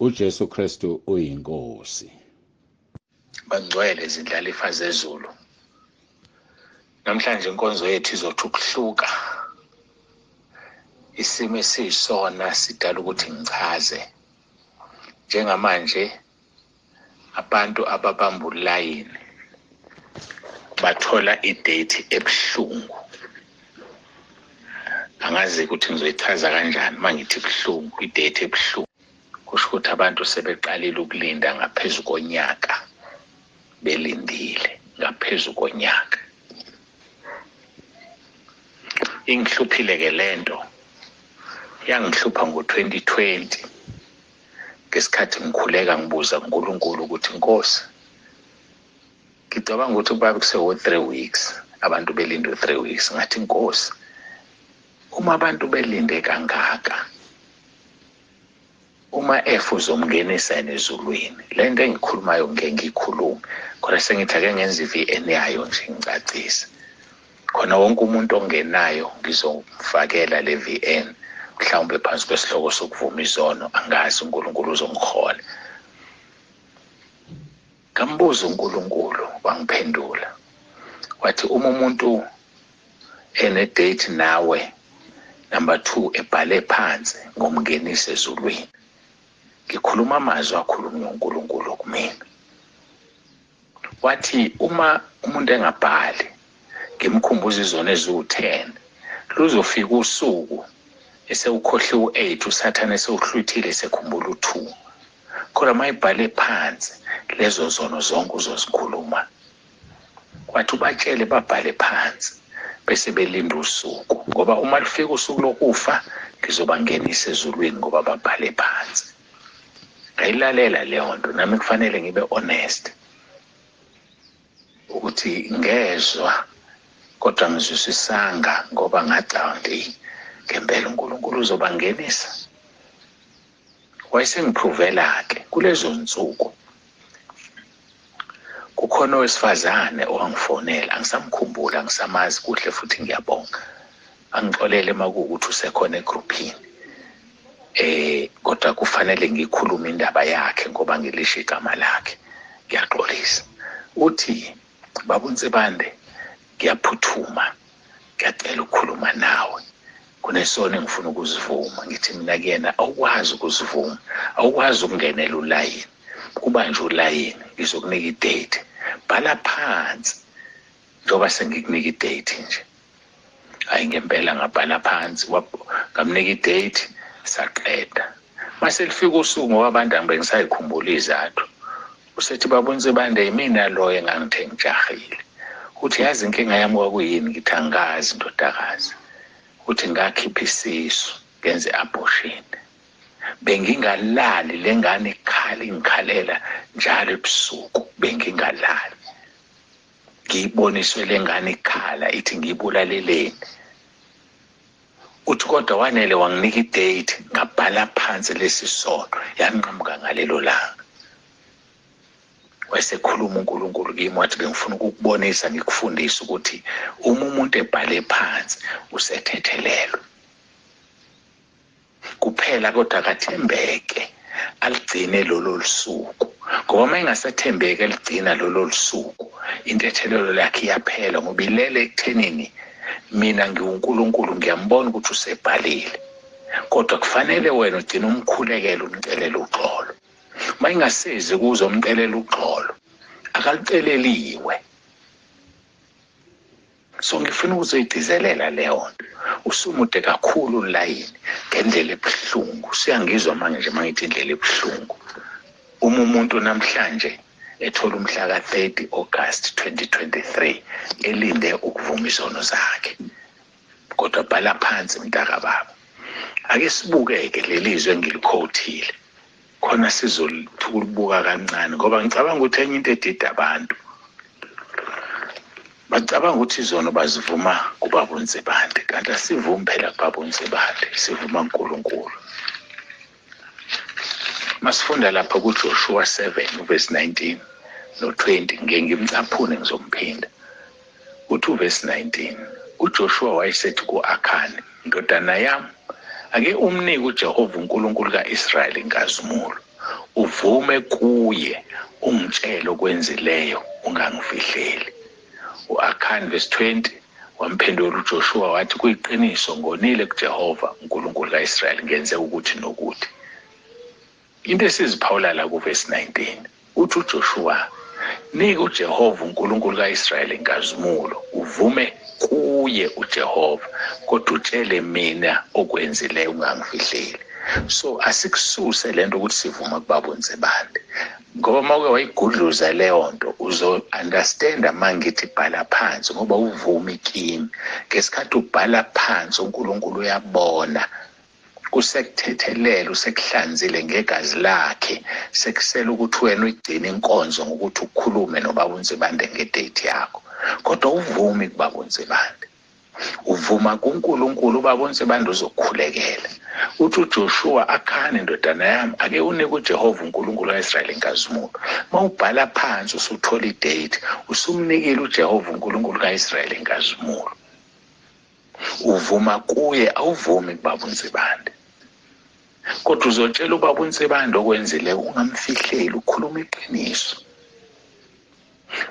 UJesu Kristu uyiNkosi. Bangcwele zindlalifa zezulu. Namhlanje inkonzo yethu izothi ukuhluka. Isimo esiyisona sidala ukuthi ngichaze. Njengamanje abantu ababamba ulayini bathola idate ebuhlungu. Angazi ukuthi ngizoyichaza kanjani uma ngithi buhlungu, idate ebuhlungu. Kusho ukuthi abantu sebeqalile ukulinda ngaphezu konyaka, belindile ngaphezu konyaka. Ingihluphile ke lento, yangihlupha ngo-2020 ngesikhathi ngikhuleka ngibuza kuNkulunkulu ukuthi Nkosi, ngicabanga ukuthi kubabe kusewo 3 weeks, abantu belinde u-3 weeks. Ngathi Nkosi, uma abantu belinde kangaka, uma F uzomngenisa yena ezulwini, le nto engikhulumayo ngeke ngiyikhulume, kodwa sengithi ake ngenze i-VN yayo nje ngicacise khona wonke umuntu ongenayo ngizomfakela le VN, mhlawumbe phansi kwesihloko sokuvuma izono. Angazi, uNkulunkulu uzongihola. Ngambuza uNkulunkulu, wangiphendula wathi uma umuntu ene-date nawe, number 2 ebhale phansi, ngomngenisa ezulwini. Ngikhuluma amazwi akhulunywa uNkulunkulu kumina. Wathi uma umuntu engabhali, ngimkhumbuza izono eziwu-10, luzofika usuku esewukhohliwe u-8, uSathane esewuhlwithile esekhumbula u-2. Kodwa uma ebhale phansi lezo zono zonke uzozikhuluma. Wathi ubatshele babhale phansi bese belinda usuku, ngoba uma lufika usuku lokufa ngizobangenisa ezulwini ngoba babhale phansi. Ngayilalela leyo nto, nami kufanele ngibe honest ukuthi ngezwa kodwa ngizwisisanga, ngoba ngacabanga ukuthi ngempela uNkulunkulu uzobangenisa. Wayesengiphrovela-ke kulezo nsuku kukhona owesifazane owangifonela, angisamkhumbula, angisamazi kuhle, futhi ngiyabonga, angixolele uma kuwukuthi usekhona egruphini, kodwa kufanele ngikhulume indaba yakhe ngoba ngilisho igama lakhe, ngiyaxolisa. Uthi, Baba uNsibande, ngiyaphuthuma, ngiyacela ukukhuluma nawe, kunesono engifuna ukuzivuma. Ngithi mina kuyena, awukwazi ukuzivuma, awukwazi ukungenela ulayini, kuba nje ulayini, ngizokunika idate, bhala phansi njengoba sengikunika idate nje. Hayi, ngempela ngabhala phansi, ngamnika idate, saqeda. Mase lifika usuku, ngoba abantu angibe ngisayikhumbula izathu, usethi Baba uNsibande, yimina lo engangithe ngijahile. Uthi yazi inkinga yami kwakuyini? Ngithi angazi ndodakazi. Uthi ngakhipha isisu ngenze abortion, bengingalali, lengane ikhala ingikhalela njalo ebusuku, bengingalali, ngiyiboniswe lengane ikhala ithi ngiyibulaleleni. Uthi kodwa wanele wanginika idate, ngabhala phansi lesi sono, yanqamuka ngalelo langa. Wayesekhuluma uNkulunkulu kimi, wathi bengifuna ukukubonisa ngikufundise ukuthi uma umuntu ebhale phansi usethethelelwe kuphela, kodwa akathembeke aligcine lolo lusuku, ngoba uma engasathembeki eligcina lolo lusuku, intethelelo lakhe iyaphela, ngoba ilele ekuthenini mina ngiwuNkulunkulu ngiyambona ukuthi usebhalile, kodwa kufanele wena ugcine umkhulekele umcelele uxolo. Uma ingasezi kuze umcelela uxolo, akaluceleliwe. So ngifuna ukuzoyigcizelela leyo nto. Usumude kakhulu ulayini ngendlela ebuhlungu. Siyangizwa manje nje mangithi indlela ebuhlungu. Uma umuntu namhlanje ethola umhla ka-30 August 2023 elinde ukuvuma izono zakhe, kodwa bhala phansi mntaka baba. Ake sibukeke leli zwe engiliquotile khona sizolubuka kancane, ngoba ngicabanga ukuthi enye into edida abantu, bacabanga ukuthi izono bazivuma kubaba uNsibande, kanti asivumi phela kubaba uNsibande, sivuma uNkulunkulu. Masifunda lapha kuJoshua 7 verse 19 no-20, ngeke ngimcaphune, ngizomphinda. Uthi uverse 19, uJoshua wayesethi ku-Akhani, ndodana yami, ake umnike uJehova uNkulunkulu kaIsrayeli inkazimulo, Uvume kuye, ungitshele okwenzileyo, ungangifihleli. U-Akhani verse 20 wamphendula uJoshua wathi, kuyiqiniso, ngonile kuJehova uNkulunkulu kaIsrayeli, ngenze ukuthi nokuthi. Into esiziphawula la kuverse 19, uthi uJoshua, nika uJehova uNkulunkulu kaIsrayeli inkazimulo, uvume kuye uJehova, kodwa utshele mina okwenzileyo, ungangifihleli. So asikususe lento ukuthi sivuma kubaba uNsibande, ngoba uma uke wayigudluza leyo nto uzo-understanda uma ngithi bhala phansi, ngoba uvumi kimi. Ngesikhathi ubhala phansi uNkulunkulu uyabona, usekuthethelela, usekuhlanzile ngegazi lakhe, sekusela ukuthi wena uyigcine inkonzo ngokuthi ukhulume nobaba uNsibande ngedate yakho. Kodwa uvumi kubaba uNsibande, uvuma kuNkulunkulu, ubaba uNsibande uzokukhulekela. Uthi uJoshua, Akhani ndodana yami, ake unike uJehova uNkulunkulu kaIsrayeli inkazimulo. Mawubhala phansi usuthola idate, usumnikile uJehova uNkulunkulu kaIsrayeli inkazimulo. Uvuma kuye, awuvumi kubaba uNsibande. Kodwa uzotshela ubaba uNsibande okwenzile, ungamfihleli, ukhuluma iqiniso.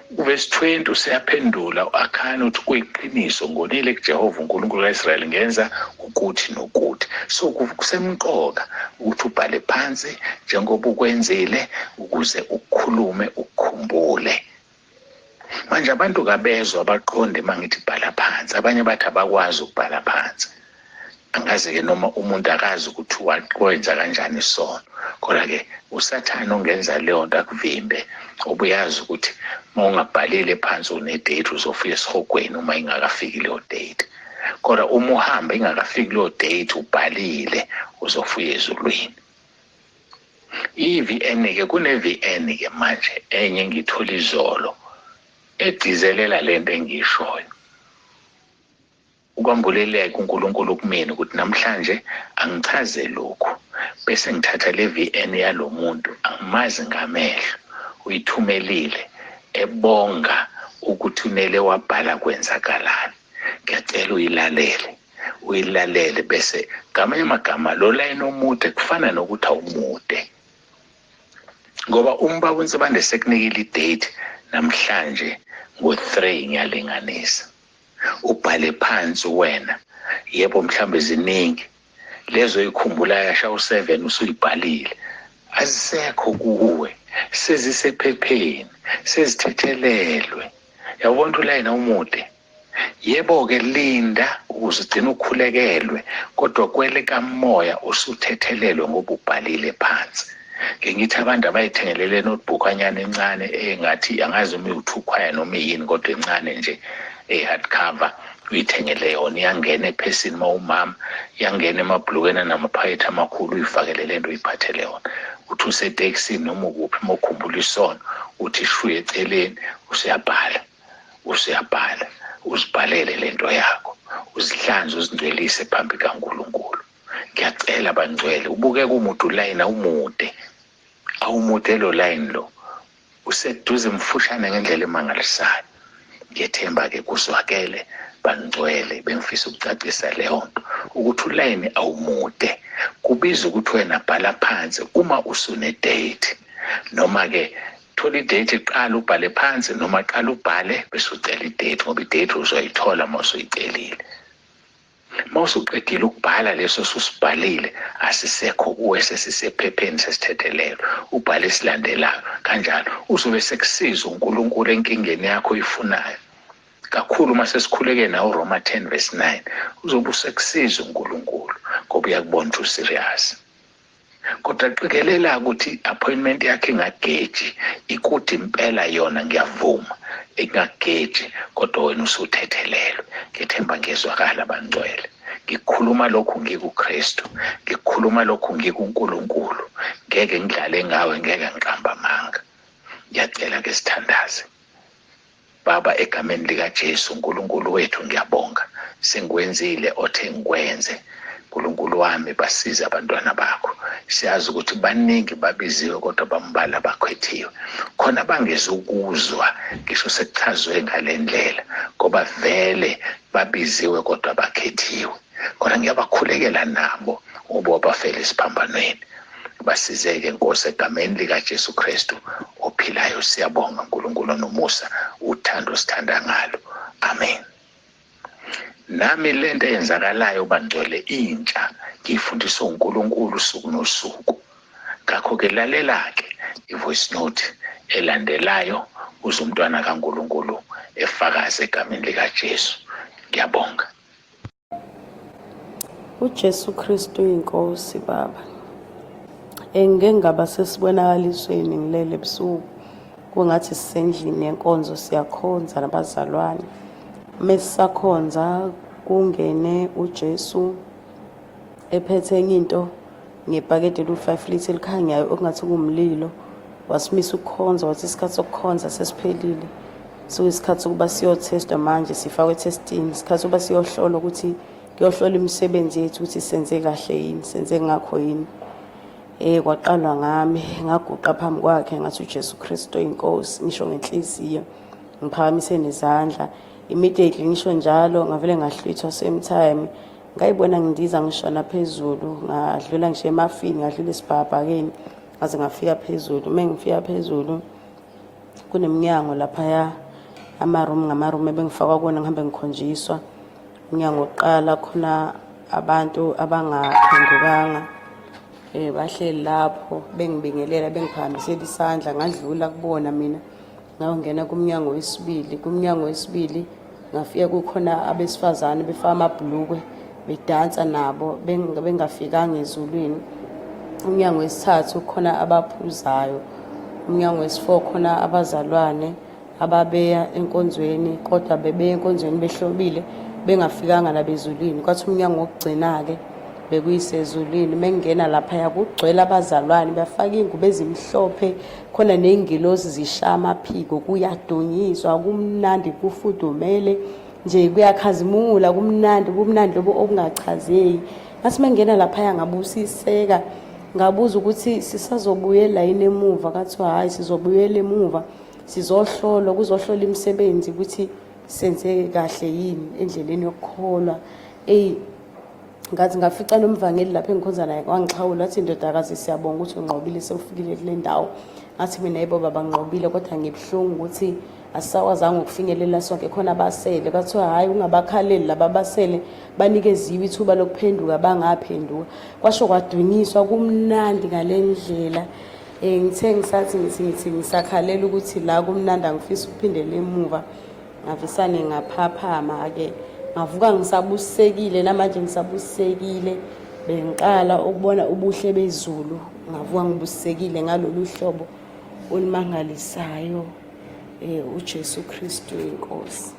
Verse 20 useyaphendula uAkhani uthi, kuyiqiniso, ngonile kuJehova uNkulunkulu kaIsrayeli, ngenza ukuthi nokuthi. So kusemqoka ukuthi ubhale phansi njengoba ukwenzile, ukuze ukhulume ukukhumbule. Manje abantu kabezwa baqonde mangithi bhala phansi, abanye bathi abakwazi ukubhala phansi. Angazi-ke noma umuntu akazi ukuthi wenza kanjani isono, kodwa-ke uSathane ongenza leyo nto akuvimbe, obuyazi ukuthi uma ungabhalile phansi une-date uzofika esihogweni uma ingakafiki leyo date. Kodwa uma uhamba ingakafiki leyo date ubhalile, uzofika ezulwini. I-VN-ke, kune-VN-ke manje enye engiyithola izolo egcizelela lento engiyishoyo. Ukwambuleleka uNkulunkulu kumina ukuthi namhlanje angichaze lokhu, bese ngithatha le VN yalomuntu angimazi ngamehlo, uyithumelile ebonga ukuthi unele wabhala kwenzakalani. Ngiyacela uyilalele, uyilalele, bese ngamanye amagama lo line omude kufana nokuthi awumude, ngoba umbaba uNsibande sekunikile idate namhlanje ngo-3, ngiyalinganisa. Ubhale phansi wena, yebo mhlambe ziningi lezo oyikhumbulayo, yasha u7 usuyibhalile, azisekho kuwe, sezisephepheni, sezithethelelwe. Yabona ulayina umude. Yebo-ke linda ukuze ugcine ukhulekelwe, kodwa kwele kamoya usuthethelelwe ngoba ubhalile phansi. Ke ngithi abantu abayithengelele notebook anyana encane engathi angazi uma iwu-2 khwaya noma yini, kodwa encane nje e-hard cover, uyithengele yona, iyangena ephesini uma umama, iyangena emabhlukweni anamaphakethe amakhulu, uyifakele lento uyiphathele yona. Uthi usetekisini noma ukuphi, uma ukhumbula isono uthi shuye eceleni, usuyabhala, usuyabhala, uzibhalele lento yakho, uzihlanze, uzingcwelise phambi kaNkulunkulu. Ngiyacela bangcwele, ubukeka umude ulayini, awumude, awumude lo line lo, useduze mfushane ngendlela emangalisayo. Ngiyethemba-ke kuzwakele bangcwele, bengifisa ukucacisa leyo nto ukuthi ulayini awumude, kubiza ukuthi wena bhala phansi uma usune date, noma-ke thola idate qala ubhale phansi, noma qala ubhale bese ucela idate, ngoba idate uzoyithola uma usuyicelile. Uma usuqedile ukubhala leso osusibhalile, asisekho kuwe, sesisephepheni, sesithethelelwe, ubhale esilandelayo kanjalo, uzobe sekusiza uNkulunkulu enkingeni yakho oyifunayo kakhulu. Uma sesikhuleke nawe uRoma 10 verse 9, uzobe usekusiza uNkulunkulu ngoba uyakubona ukuthi userious. Kodwa qikelela ukuthi appointment yakhe ingageji, ikude impela yona, ngiyavuma ingageji, kodwa wena usuthethelelwe. Ngithemba ngiyezwakala bangcwele. Ngikhuluma lokhu ngikuKristu, ngikhuluma lokhu ngikuNkulunkulu, ngeke ngidlale ngawe, ngeke ngiqamba amanga. Ngiyacela ke sithandaze. Baba, egameni likaJesu uNkulunkulu wethu, ngiyabonga sengikwenzile othe ngikwenze. uNkulunkulu wami, basize abantwana bakho. Siyazi ukuthi baningi babiziwe kodwa bambala bakhethiwe. Khona bangezukuzwa ngisho sekuchazwe ngale ndlela, ngoba vele babiziwe kodwa bakhethiwe. Kodwa ngiyabakhulekela nabo ngoba wabafela esiphambanweni. Basizeke Nkosi egameni lika Jesu Kristu ophilayo. Siyabonga uNkulunkulu nomusa, uthando sithanda ngalo. Amen. Nami lento eyenzakalayo bangcwele intsha ngiyifundiswa uNkulunkulu usuku nosuku. Ngakho-ke lalela-ke i-voice note elandelayo uze umntwana kaNkulunkulu efakaze egameni likaJesu. Ngiyabonga. UJesu Kristu inkosi baba. Engike ngaba sesibonakalisweni ngilele ebusuku kungathi sisendlini yenkonzo siyakhonza nabazalwane. Mesisakhonza kungene uJesu ephethe enye into ngebhakede lu-5 litre elikhanyayo okungathi kuwumlilo. Wasimisa ukukhonza wathi isikhathi sokukhonza sesiphelile, sekuyisikhathi sokuba siyothestwa manje, sifakwe ethestini, isikhathi sokuba siyohlolwa ukuthi kuyohlola imisebenzi yethu ukuthi senze kahle yini, senze ngakho yini. Kwaqalwa ngami, ngaguqa phambi kwakhe ngathi uJesu Kristu inkosi, ngisho ngenhliziyo ngiphakamise nezandla. Immediately ngisho njalo ngavele ngahlwithwa same time, ngayibona ngindiza ngishona phezulu, ngadlula ngisho emafini, ngadlula esibhakabhakeni ngaze ngafika phezulu. Uma ngifika phezulu kuneminyango laphaya, amarumu ngamarumu ebengifakwa kuwona, ngihambe ngikhonjiswa. Umnyango wokuqala khona abantu abangaphendukanga, bahleli lapho bengibingelela bengiphakamisela isandla, ngadlula kubona mina ngayongena kumnyango wesibili. Kumnyango wesibili ngafika kukhona abesifazane befaka amabhulukwe bedansa nabo bengafikanga ezulwini. Umnyango wesithathu khona abaphuzayo. Umnyango wesi-4 khona abazalwane ababeya enkonzweni kodwa bebeya enkonzweni behlobile bengafikanga nabezulwini. Kwathi umnyango wokugcina-ke bekuyisezulwini. Mengingena laphaya kugcwele abazalwane bafaka iy'ngubo ezimhlophe, khona ney'ngilosi zishaya amaphiko, kuyadunyiswa, kumnandi, kufudumele nje, kuyakhazimula, kumnandi, kumnandi lobo obungachazeki. Ngathi mengingena laphaya ngabusiseka, ngabuza ukuthi sisazobuyela yini emuva, kathiwa hhayi sizobuyela emuva, sizohlolwa, kuzohlola imisebenzi ukuthi senze kahle yini endleleni yokukholwa. Eyi, ngathi ngafica nomvangeli lapho engikhonza naye, wangixhawula wathi, ndodakazi siyabonga ukuthi unqobile sewufikile kule ndawo. Ngathi mina yebo baba nginqobile, kodwa ngibuhlungu ukuthi asisakwazanga ukufinyelela sonke, khona abasele. Kwathiwa hhayi ungabakhaleli laba abasele, banikeziwe ithuba lokuphenduka bangaphenduka. Kwasho kwadunyiswa kumnandi ngale ndlela. Ngithe ngisathi ngithi ngisakhalela ukuthi la kumnandi angifisi ukuphindela emuva, ngavisane ngaphaphama-ke ngavuka ngisabusisekile, namanje ngisabusisekile. Bengiqala ukubona ubuhle bezulu, ngavuka ngibusisekile ngalolu hlobo olumangalisayo. UJesu Kristu inkosi.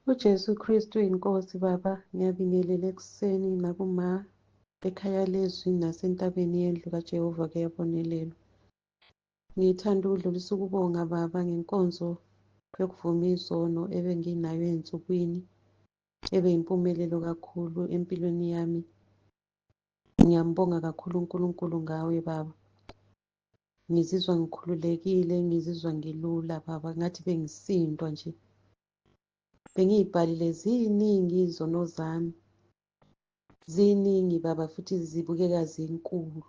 UJesu Kristu inkosi baba, ngiyabingelela ekuseni nakuma ekhaya lezwi nasentabeni yendlu kaJehova kuyabonelelwa. Ngithanda ukudlulisa ukubonga baba ngenkonzo yokuvuma izono ebenginayo ey'nsukwini, ebeyimpumelelo kakhulu empilweni yami. Ngiyambonga kakhulu uNkulunkulu ngawe baba. Ngizizwa ngikhululekile, ngizizwa ngilula baba, ngathi bengisindwa nje. Bengiyibhalile ziningi izono zami, ziningi baba, futhi zibukeka zinkulu.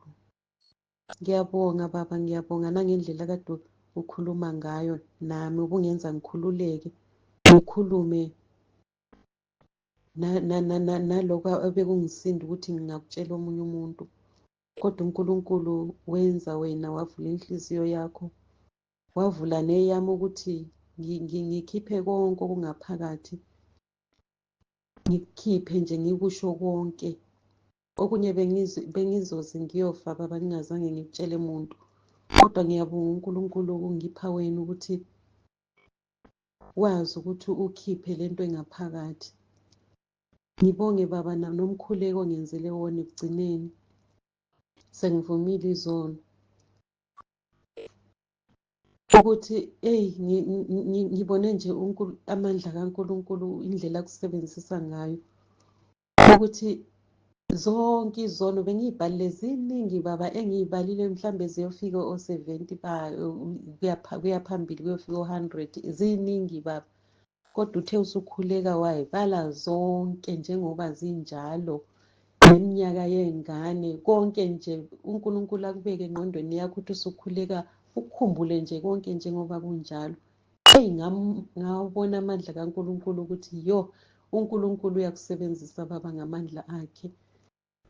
Ngiyabonga baba, ngiyabonga nangendlela kade ukhuluma ngayo nami, ubungenza ngikhululeke, ngikhulume nalokho ebekungisinda ukuthi ngingakutshela omunye umuntu. Kodwa uNkulunkulu wenza wena wavula inhliziyo yakho, wavula neyami ukuthi ngikhiphe konke okungaphakathi, ngikukhiphe nje ngikusho konke. Okunye bengizoze ngiyofa baba ngingazange ngikutshele muntu, kodwa ngiyabonga uNkulunkulu ukungipha wena ukuthi wazi ukuthi ukhiphe lento engaphakathi. Ngibonge baba nomkhuleko ngenzele wona ekugcineni, sengivumile izono ukuthi eyi ngibone nje amandla kaNkulunkulu, indlela akusebenzisa ngayo ukuthi zonke izono bengiyibhalile ziningi baba, engiyibalile mhlambe ziyofika o-70 kuya phambili kuyofika o-100, ziningi baba. Kodwa uthe usukhuleka wayibala zonke njengoba zinjalo. Neminyaka yey'ngane, konke nje uNkulunkulu akubeke engqondweni yakho ukuthi usukhuleka ukukhumbule nje konke njengoba kunjalo. Eyi, ngawabona amandla kaNkulunkulu ukuthi yo, uNkulunkulu uyakusebenzisa baba ngamandla akhe.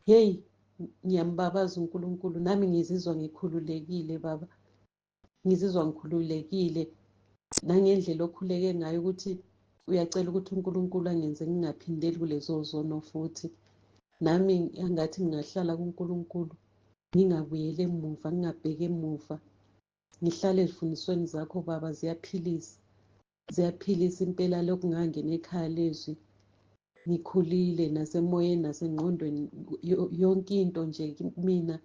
Heyi, ngiyambabaza uNkulunkulu, nami ngizizwa ngikhululekile baba, ngizizwa ngikhululekile nangendlela okhuleke ngayo ukuthi uyacela ukuthi uNkulunkulu angenze ngingaphindeli kulezo zono futhi. Nami angathi ngingahlala kuNkulunkulu, ngingabuyeli emuva, ngingabheki emuva, ngihlale ezifundisweni zakho baba, ziyaphilisa, ziyaphilisa impela. Lokhu ngangena ekhaya lezwi ngikhulile nasemoyeni nasengqondweni, yonke into nje mina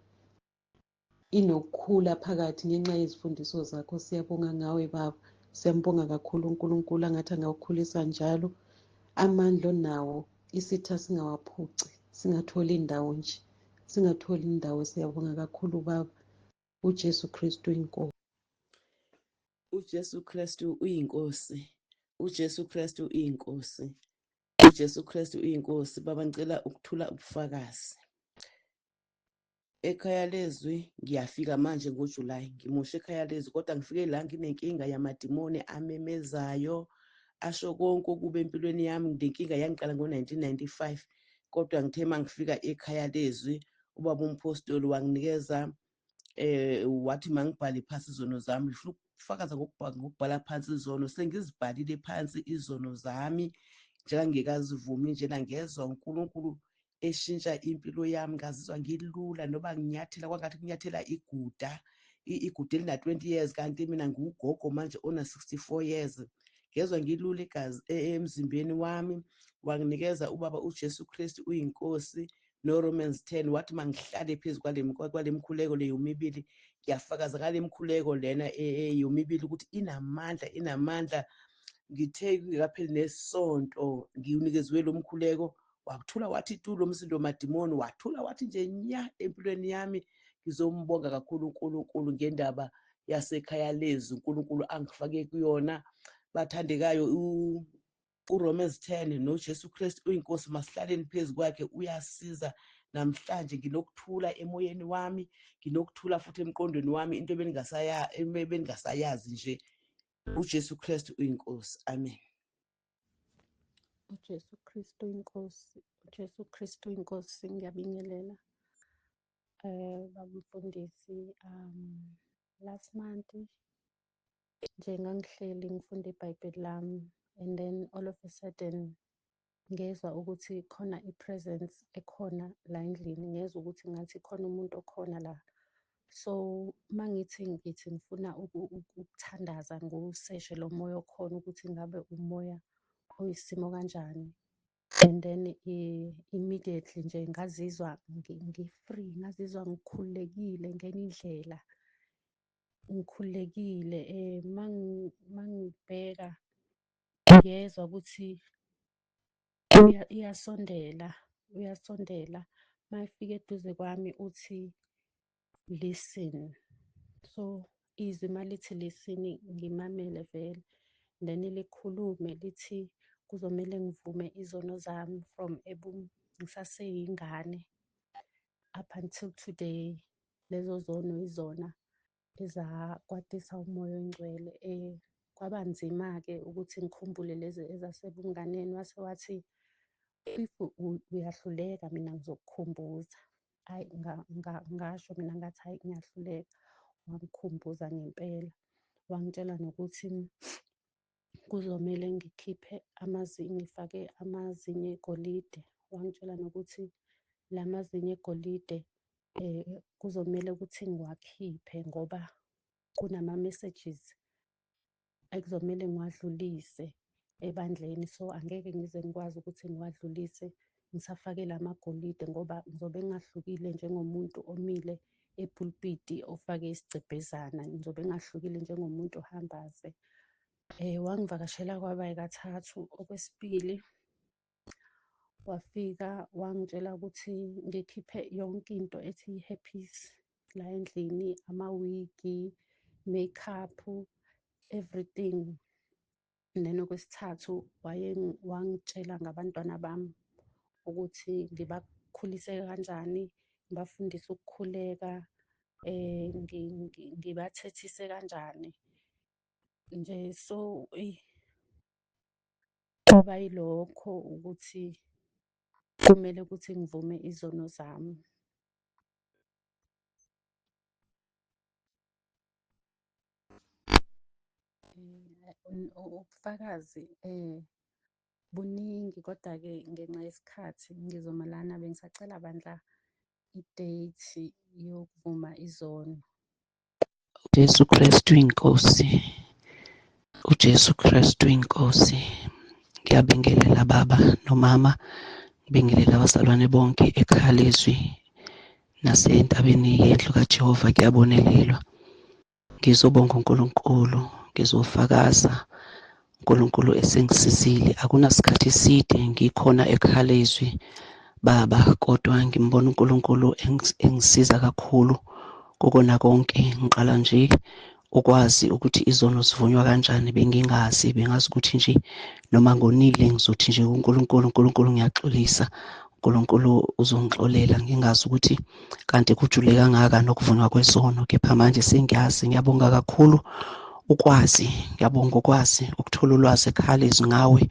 inokukhula phakathi ngenxa yezifundiso zakho. Siyabonga ngawe baba, siyambonga kakhulu uNkulunkulu, angathi angawukhulisa njalo amandla onawo, isitha singawaphuci, singatholi indawo nje, singatholi indawo. Siyabonga kakhulu baba, uJesu Kristu inkosi. UJesu Kristu uyinkosi. UJesu Kristu uyinkosi. UJesu Kristu uyinkosi. Baba, ngicela ukuthula ubufakazi. Ekhaya lezwi ngiyafika manje ngoJuly, ngimusha ekhaya lezwi, kodwa ngifike la nginenkinga yamadimoni amemezayo asho konke okubi empilweni yami. Lenkinga yangiqala ngo-1995, kodwa ngithe uma ngifika ekhaya lezwi, ubaba umphostoli wanginikeza wathi mangibhale phansi izono zami. Ngifuna ukufakaza ngokubhala phansi izono. Sengizibhalile phansi izono zami njengangekazivumi njena, ngezwa uNkulunkulu eshintsha impilo yami, ngazizwa ngilula noma nginyathela kwangathi kunyathela iguda, iguda elina-20 years, kanti mina ngiwugogo manje ona-64 years. Ngezwa ngilula igazi emzimbeni wami. Wanginikeza ubaba uJesu Kristu uyinkosi no-Romans 10, wathi mangihlale phezu kwale mkhuleko le yomibili. Ngiyafakaza ngale mkhuleko lena yomibili ukuthi inamandla, inamandla. Ngithe kungekapheli nesonto ngiwunikeziwe lo mkhuleko, wathula wathi tu lo msindo madimoni, wathula wathi nje nya empilweni yami. Ngizombonga kakhulu uNkulunkulu ngendaba yasekhaya lezwi uNkulunkulu angifake kuyona. Bathandekayo, uRomans 10 noJesu Kristu uyinkosi, masihlaleni phezu kwakhe, uyasiza. Namhlanje nginokuthula emoyeni wami, nginokuthula futhi emqondweni wami, into ebengingasayazi nje. uJesu Kristu uyinkosi, amen. UJesu Kristu inkosi, uJesu Kristu inkosi, ngiyabingelela. Baba mfundisi, last month nje ngangihleli ngifunda iBhayibheli lami and then all of a sudden ngezwa ukuthi khona i-presence ekhona la endlini, ngezwa ukuthi ngathi khona umuntu okhona la. So mangithi ngithi ngifuna ukuthandaza ngiwuseshe lo moya okhona ukuthi ngabe umoya oyisimo kanjani. And then immediately nje ngazizwa ngi-free, ngazizwa ngikhululekile ngenye indlela, ngikhululekile. Mangibheka ngiyezwa ukuthi iyasondela, uyasondela. Mayefika eduze kwami uthi, "Listen." So izwi malithi "listen", ngimamele vele, then likhulume lithi kuzomele ngivume izono zami from ngisaseyingane up until today. Lezo zono izona ezakwatisa umoya oyingcwele. Kwaba nzima-ke ukuthi ngikhumbule lezi ezasebunganeni. Wase wathi, "If uyahluleka, mina ngizokukhumbuza." Hhayi, ngasho mina ngathi, "Hhayi, ngiyahluleka." Wangikhumbuza ngempela, wangitshela nokuthi kuzomele ngikhiphe amazinyo, ngifake amazinyo egolide. Wangitshela nokuthi la mazinyo egolide kuzomele ukuthi ngiwakhiphe ngoba kunama-messages ekuzomele ngiwadlulise ebandleni, so angeke ngize ngikwazi ukuthi ngiwadlulise ngisafake lamagolide ngoba ngizobe ngingahlukile njengomuntu omile epulpiti ofake isigcebhezana, ngizobe ngingahlukile njengomuntu ohambaze. Wangivakashela kwaba kathathu. Okwesibili wafika wangitshela ukuthi ngikhiphe yonke into ethi i-hairpiece la endlini, amawigi, makeup, everything. And then okwesithathu wangitshela ngabantwana bami ukuthi ngibakhulise kanjani, ngibafundise ukukhuleka, ngibathethise kanjani nje. So eyi, kwaba yilokho ukuthi kumele ukuthi ngivume izono zami. Ubufakazi buningi kodwa-ke ngenxa yesikhathi ngizoma lana bengisacela bandla i-date yokuvuma izono. Jesu Kristu inkosi. UJesu Kristu inkosi. Ngiyabingelela baba nomama, ngibingelela abazalwane bonke ekhaya lezwi nasentabeni yendlu kaJehova kuyabonelelwa. Ngizobonga uNkulunkulu, ngizofakaza uNkulunkulu esengisizile. Akunasikhathi eside ngikhona ekhaya lezwi baba, kodwa ngimbona uNkulunkulu engisiza kakhulu kukona konke. Ngiqala nje ukwazi ukuthi izono zivunywa kanjani, bengingazi, bengazi ukuthi nje noma ngonile ngizothi nje kuNkulunkulu, uNkulunkulu ngiyaxolisa, uNkulunkulu uzongixolela, ngingazi ukuthi kanti kujule kangaka nokuvunywa kwezono. Kepha manje sengiyazi, ngiyabonga kakhulu ukwazi, ngiyabonga ukwazi ukuthola ulwazi ekhaya lezwi ngawe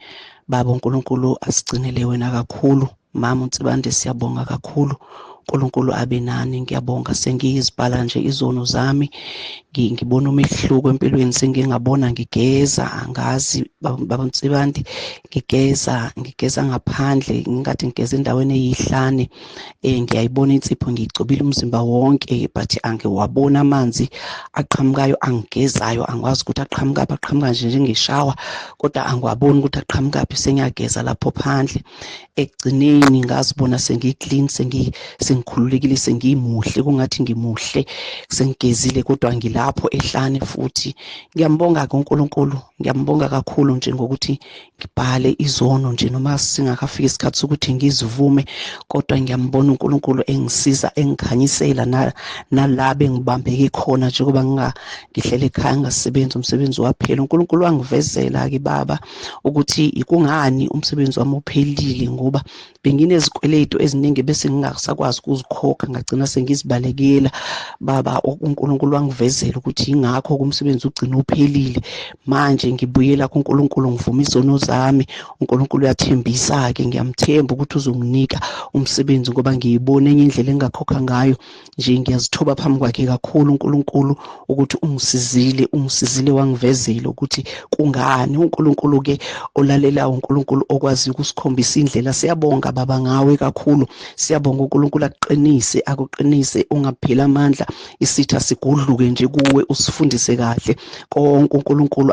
baba. uNkulunkulu asigcinele wena kakhulu mama uNsibande, siyabonga kakhulu. uNkulunkulu abe nani. Ngiyabonga, sengiyizibhala nje izono zami, ngibona umehluko empilweni, sengingabona ngigeza, angazi baba Nsibande, ngigeza ngaphandle, ngingathi ngigeza endaweni eyihlane, ngiyayibona insipho, ngiyigcobile umzimba wonke, but angiwaboni amanzi aqhamukayo angigezayo, angikwazi ukuthi aqhamukaphi, aqhamuka nje njengeshawa, kodwa angiwaboni ukuthi aqhamukaphi. Sengiyageza lapho phandle, ekugcineni ngazibona sengiyi-clean, sengikhululekile, sengimuhle, kungathi ngimuhle, sengigezile, kodwa ngilapho ehlane futhi. Ngiyambonga-ke uNkulunkulu, ngiyambonga kakhulu nje ngokuthi ngibhale izono nje, noma singakafiki isikhathi sokuthi ngizivume, kodwa ngiyambona uNkulunkulu engisiza, engikhanyisela nala bengibambeke khona, njengoba ngihlele ekhaya ngingasebenzi, umsebenzi waphela. uNkulunkulu wangivezela-ke baba ukuthi kungani umsebenzi wami uphelile, ngoba benginezikweletu eziningi bese ngingasakwazi ukuzikhokha, ngagcina sengizibalekela baba. uNkulunkulu wangivezela ukuthi yingakho umsebenzi ugcina uphelile. Manje ngibuyela kuNkulunkulu, ngivuma izono zami. uNkulunkulu uyathembisa-ke, ngiyamthemba ukuthi uzonginika umsebenzi, ngoba ngiyibona enye indlela engingakhokha ngayo nje. Ngiyazithoba phambi kwakhe kakhulu uNkulunkulu ukuthi ungisizile, ungisizile wangivezela ukuthi kungani. uNkulunkulu-ke olalelayo, uNkulunkulu okwazi ukusikhombisa indlela. Siyabonga baba ngawe kakhulu, siyabonga. uNkulunkulu akuqinise, akuqinise, ungapheli amandla, isitha sigudluke nje kuwe, usifundise kahle konke uNkulunkulu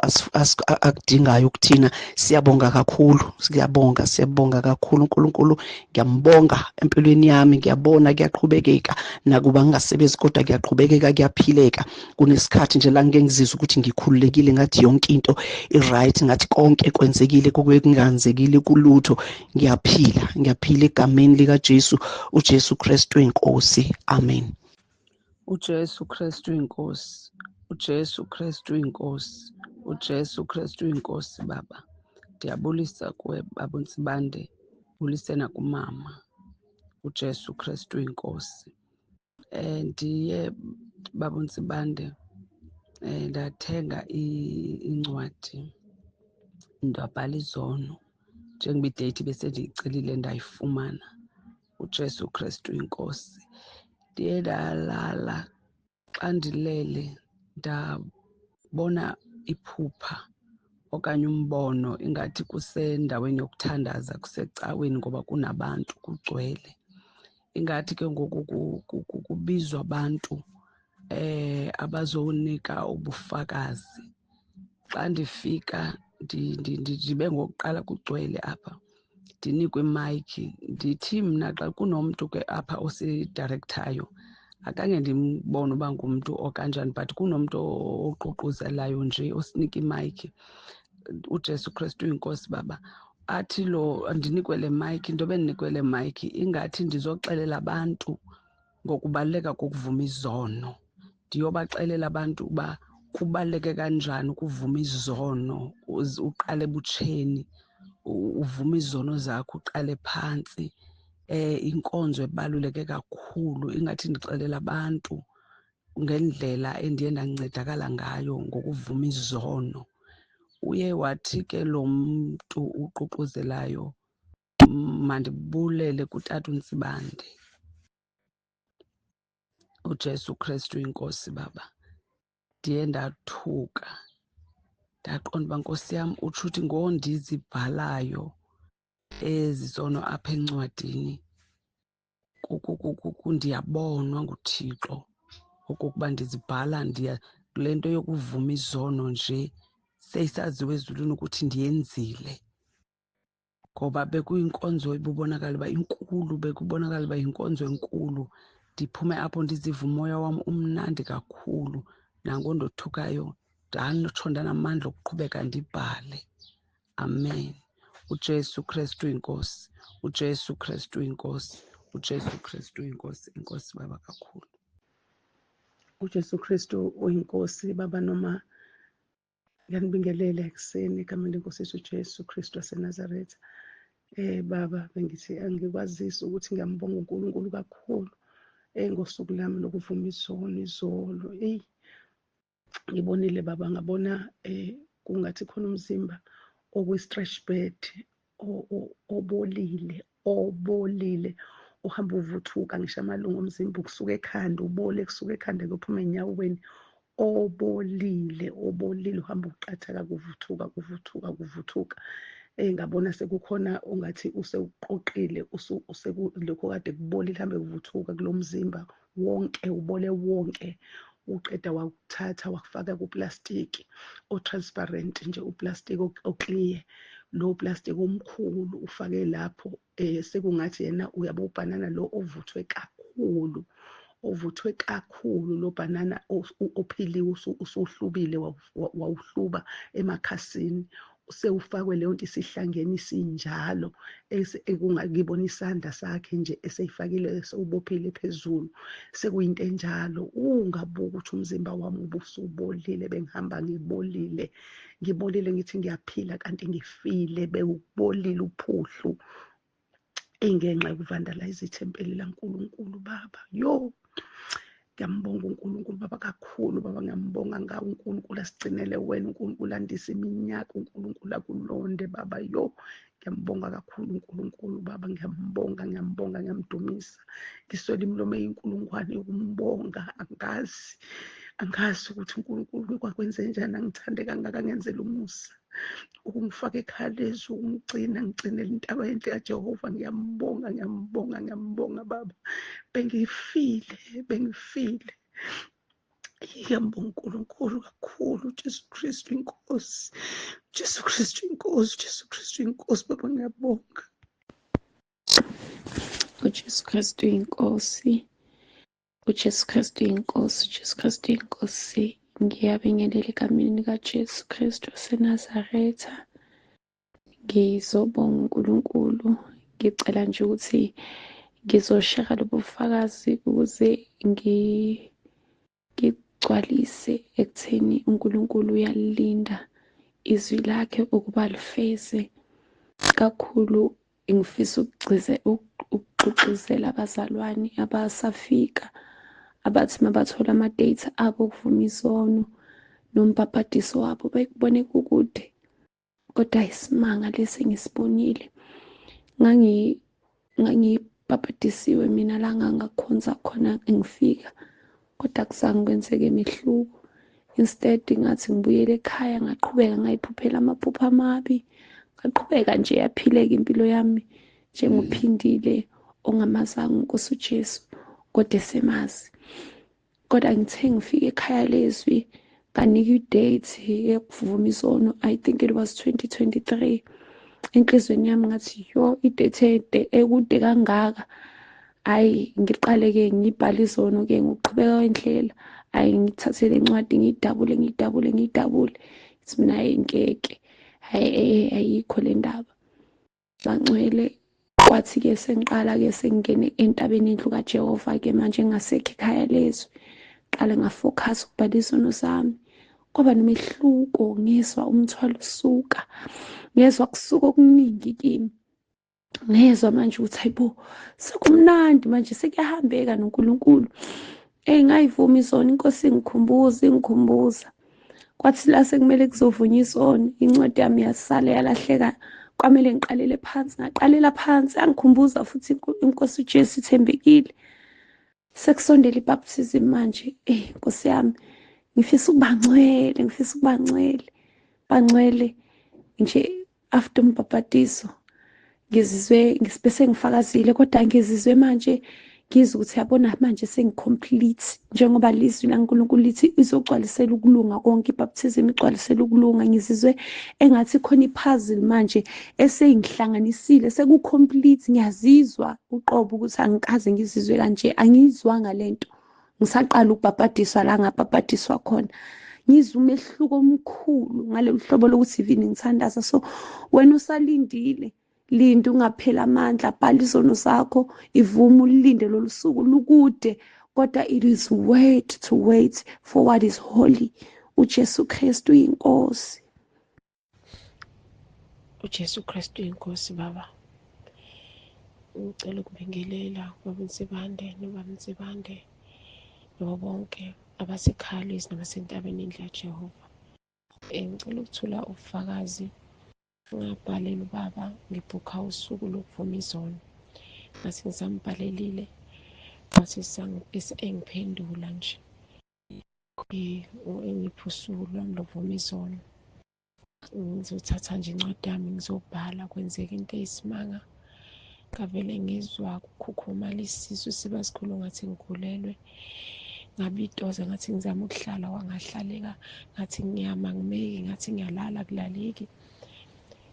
akudingayo kuthina. Siyabonga kakhulu, siyabonga, siyabonga kakhulu. uNkulunkulu ngiyambonga empilweni yami, ngiyabona kuyaqhubekeka, nakuba ngingasebenzi kodwa kuyaqhubekeka, kuyaphileka. Kunesikhathi nje la ngike ngizizwe ukuthi ngikhululekile, ngathi yonke into i-right, ngathi konke kwenzekile kube kungenzekile kulutho. Ngiyaphila, ngiyaphila egameni likaJesu, uJesu Kristu inkosi. Amen. uJesu Kristu inkosi, uJesu Kristu inkosi, uJesu Kristu inkosi. Baba, ndiyabulisa kuwe baba uNtsibande, bulise nakumama. uJesu Kristu inkosi. Ndiye baba uNtsibande ndathenga incwadi, ndabhala izono njengoba ideyithi besendiyicelile ndayifumana. uJesu Kristu inkosi. Ndiye ndalala, xa ndilele ndabona iphupha okanye umbono, ingathi kusendaweni yokuthandaza, kusecaweni ngoba kunabantu, kugcwele. Ingathi ke ngoku kubizwa abantu abazonika ubufakazi. Xa ndifika ndibe ngokuqala, kugcwele apha, ndinikwe imayikhi, ndithi mna xa kunomntu ke apha osidirekthayo, akange ndimbone uba ngumntu okanjani, but kunomntu oququzelayo nje osinika imayikhi. uJesu Kristu inkosi baba. Athi lo ndinikwe le mayikhi, ntobe ndinikwe le mayikhi ingathi ndizoxelela abantu ngokubaluleka kokuvuma izono, ndiyobaxelela abantu uba kubaluleke kanjani ukuvuma izono, uqale ebutsheni uvume izono zakho, uqale phantsi. Inkonzo ebaluleke kakhulu, ingathi ndixelela abantu ngendlela endiye ndancedakala ngayo ngokuvuma izono. Uye wathi ke lo mntu uququzelayo mandibulele kutata uNtsibande. UJesu Kristu inkosi baba. Ndiye ndathuka ndaqonda uba nkosi yam utsho uthi ngondizibhalayo ezi zono apha encwadini ndiyabonwa nguThixo okokuba ndizibhala ndiya le nto yokuvuma izono nje seyisaziwa ezulwini ukuthi ndiyenzile. Ngoba bekuyinkonzo ebubonakala uba inkulu, bekubonakala uba yinkonzo enkulu. Ndiphume apho ndiziva umoya wam umnandi kakhulu, nangondothukayo ndatsho ndanamandla okuqhubeka ndibhale. Amen. UJesu Kristu inkosi, uJesu Kristu inkosi, uJesu Kristu inkosi. Inkosi baba kakhulu. UJesu Kristu uyinkosi baba noma ngiyanibingelela ekuseni egameni lenkosi yethu uJesu Kristu waseNazaretha. Baba bengithi angikwazisi ukuthi ngiyambonga uNkulunkulu kakhulu ngosuku lami lokuvuma izono izolo. Eyi ngibonile baba, ngabona kungathi khona umzimba okwi-stretch bed obolile, obolile uhamba uvuthuka ngisho amalungu omzimba kusuka ekhanda ubole, kusuka ekhanda kuyophuma enyaweni, obolile, obolile uhamba uqathaka kuvuthuka kuvuthuka kuvuthuka. Ngabona sekukhona ongathi usewuqoqile lokho kade kubolile hambe kuvuthuka kulo mzimba wonke, ubole wonke, uqeda wakuthatha wakufaka kuplastiki o-transparent nje, uplastiki o-clear, lo plastic omkhulu ufake lapho. Sekungathi yena uyabo ubhanana lo ovuthwe kakhulu, ovuthwe kakhulu lo bhanana ophiliwe usuhlubile wawuhluba emakhasini, sewufakwe leyo nto isihlangene isinjalo. Ngibona isandla sakhe nje eseyifakile sewubophile phezulu, sekuyinto enjalo. Ungabuka ukuthi umzimba wami ubusubolile, bengihamba ngibolile, ngibolile ngithi ngiyaphila kanti ngifile, bewubolile uphuhlu ingenxa yokuvandalize ithempeli laNkulunkulu baba. Yo, ngiyambonga uNkulunkulu baba kakhulu baba, ngiyambonga ngawe uNkulunkulu asigcinele wena, uNkulunkulu andise iminyaka, uNkulunkulu akulonde baba. Yo, ngiyambonga kakhulu uNkulunkulu baba, ngiyambonga, ngiyambonga, ngiyamdumisa. Ngiswele imilomo eyinkulungwane yokumbonga. Angazi, angazi ukuthi uNkulunkulu kwakwenze njani angithande kangaka, ngenzele umusa ukungifaka ekhaya lezwi, ukungigcina, ngigcinele intaba enhle kaJehova. Ngiyambonga, ngiyambonga, ngiyambonga baba. Bengifile, bengifile. Ngiyambonga uNkulunkulu kakhulu, uJesu Kristu inkosi, uJesu Kristu inkosi, uJesu Kristu inkosi baba, ngiyabonga. uJesu Kristu inkosi, uJesu Kristu inkosi, uJesu Kristu inkosi. Ngiyabingelela egameni likaJesu Kristu waseNazaretha. Ngizobonga uNkulunkulu, ngicela nje ukuthi ngizoshera lobu bufakazi ukuze ngigcwalise ekutheni uNkulunkulu uyalilinda izwi lakhe ukuba lifeze. Kakhulu ngifisa ukugqugquzela abazalwane abasafika abathi mabathola ama-date abo okuvuma izono nombhabhadiso wabo bekubone kukude, kodwa isimanga lesi engisibonile. Ngangibhabhadisiwe mina la ngangakhonza khona ngifika, kodwa akuzange kwenzeke imehluko. Instead ngathi ngibuyele ekhaya ngaqhubeka ngayiphuphela amaphupho amabi, ngaqhubeka nje yaphileka impilo yami njengophindile ongamazanga uNkosi uJesu kodwa esemazi. Kodwa ngithe ngifike ekhaya lezwi nganika i-date yokuvuma izono, I think it was 2023. Enhlizweni yami ngathi yo, i-date ede ekude kangaka, ayi ngiqale-ke ngibhale izono-ke ngokuqhubeka kwendlela. Ayi ngithathe le ncwadi ngiyidabule, ngiyidabule, ngiyidabule, ithi mina hayi ngeke, hayi ayikho le ndaba. Bangcwele, kwathi-ke sengiqala-ke sengingene entabeni endlu kaJehova-ke manje ngasekho ekhaya lezwi, qale ngafocus ukubhala izono zami. Kwaba nomehluko, ngezwa umthwalo usuka, ngezwa kusuka okuningi kimi. Ngezwa manje ukuthi hayibo, sekumnandi manje, sekuyahambeka noNkulunkulu. Eyi, ngayivuma isono, inkosi ingikhumbuza ingikhumbuza. Kwathi la sekumele kuzovunywa isono, incwadi yami yasala yalahleka, kwamele ngiqalele phansi. Ngaqalela phansi, angikhumbuza futhi inkosi uJesu ithembekile. Sekusondela ibaptism manje, eh Nkosi yami, ngifisa ukuba ngcwele, ngifisa ukuba ngcwele, bangcwele nje. After umbhabhadiso ngizizwe bese ngifakazile, kodwa ngizizwe manje ngizwe ukuthi yabona manje sengicomplete, njengoba lizwi laNkulunkulu lithi izogcwalisela ukulunga konke, ibaptism igcwalisela ukulunga. Ngizizwe engathi khona ipuzzle manje eseyingihlanganisile, sekucomplete. Ngiyazizwa uqobo ukuthi angikaze ngizizwe kanje, angiyizwanga lento ngisaqala ukubhabhadiswa la ngabhabhadiswa khona. Ngizwa umehluko omkhulu ngalolu hlobo lokuthi even ngithandaza. So wena usalindile, linda, ungapheli amandla, bhala izono zakho, ivume, ulinde lolu suku lukude, kodwa it is worth to wait for what is holy. uJesu Kristu inkosi. uJesu Kristu inkosi. Baba, ngicela ukubingelela ubaba Nsibande nobaba Nsibande nabo bonke abasekhaya nabasentabeni indlu yaJehova. Ngicela ukuthula ubufakazi. Ngabhalela ubaba ngibhukha usuku lokuvuma izono, ngathi ngisambhalelile wathi engiphendula nje, engipha usuku lwami lokuvuma izono, ngizothatha nje incwadi yami ngizobhala. Kwenzeka into eyisimanga, ngavele ngizwa kukhukhumala isisu siba sikhulu ngathi ngikhulelwe. Ngabitoza, ngathi ngizama ukuhlala wangahlaleka, ngathi ngiyama ngimeki, ngathi ngiyalala kulaleki.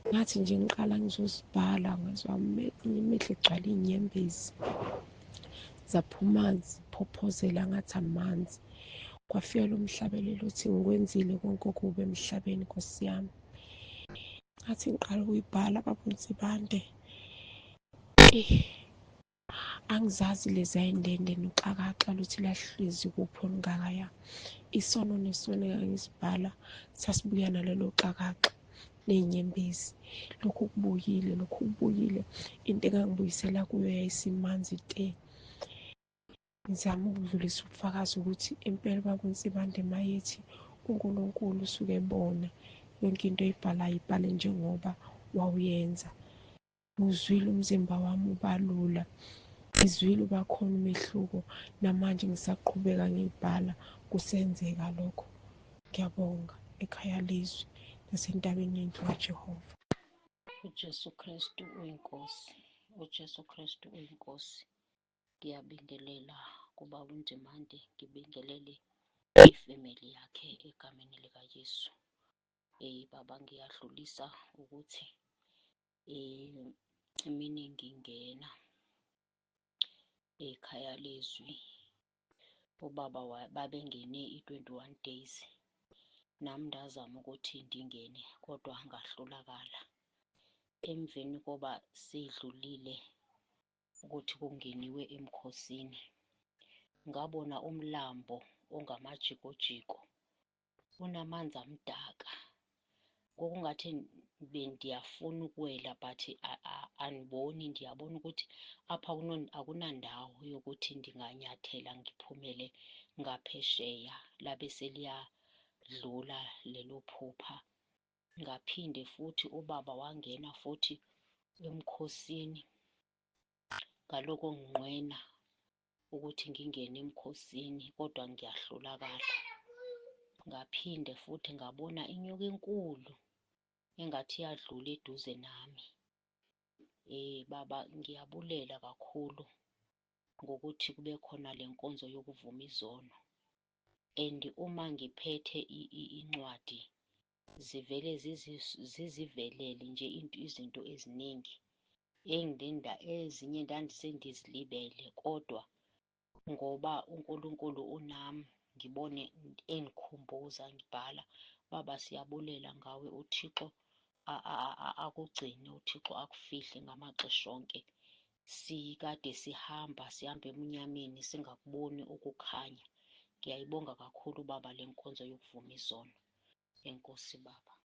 Ngathi nje ngiqala ngizosibhala, ngizwa imehlo igcwala iy'nyembezi, zaphuma ziphophozela ngathi amanzi. Kwafika lo mhlabelelo othi ngikwenzile konke okubi emhlabeni Nkosi yami. Ngathi ngiqala ukuyibhala, baba uNsibande, angizazi lezi ayindende noxakaxa luthi lahlezi kuphi olungakaya. Isono nesono engangisibhala sasibuya nalelo xakaxa ney'nyembezi. Lokhu kubuyile, lokhu kubuyile. Into engangibuyisela kuyo yayisimanzi te. Ngizama ukudlulisa ubufakazi ukuthi impela ubaba uNsibande mayethi uNkulunkulu usuke ebona yonke into oyibhalayo, ibhale njengoba wawuyenza. Ngizwile umzimba wami ubalula, ngizwile uba khona umehluko. Namanje ngisaqhubeka ngiyibhala, kusenzeka lokho. Ngiyabonga ekhaya lezwi nasentabeni yendlu kaJehova. uJesu Kristu uyinkosi, uJesu Kristu uyinkosi. Ngiyabingelela kubaba uNzimande, ngibingelele ifamily yakhe egameni likaJesu. Baba, ngiyadlulisa ukuthi imini ngingena ekhaya lezwi, ubaba babengene i-21 days, nami ndazama ukuthi ndingene kodwa ngahlulakala. Emveni koba sidlulile ukuthi kungeniwe emkhosini, ngabona umlambo ongamajikojiko unamanzi amdaka, ngokungathi bendiyafuna ukuwela, but andiboni. Ndiyabona ukuthi apha akunandawo yokuthi ndinganyathela ngiphumele ngaphesheya. Labe seliyadlula lelo phupha. Ngaphinde futhi ubaba wangena futhi emkhosini, ngaloko nginqwena ukuthi ngingene emkhosini kodwa ngiyahlulakala. Ngaphinde futhi ngabona inyoka enkulu engathi iyadlula eduze nami. Baba, ngiyabulela kakhulu ngokuthi kube khona le nkonzo yokuvuma izono, and uma ngiphethe incwadi zivele zizivelele nje into izinto eziningi ezinye ndandisendizilibele, kodwa ngoba uNkulunkulu unami ngibone engikhumbuza ngibhala. Baba, siyabulela ngawe, uThixo akugcine, uThixo akufihle ngamaxesha onke. Sikade sihamba sihamba emunyameni singakuboni ukukhanya. Ngiyayibonga kakhulu baba le nkonzo yokuvuma izono. Enkosi baba.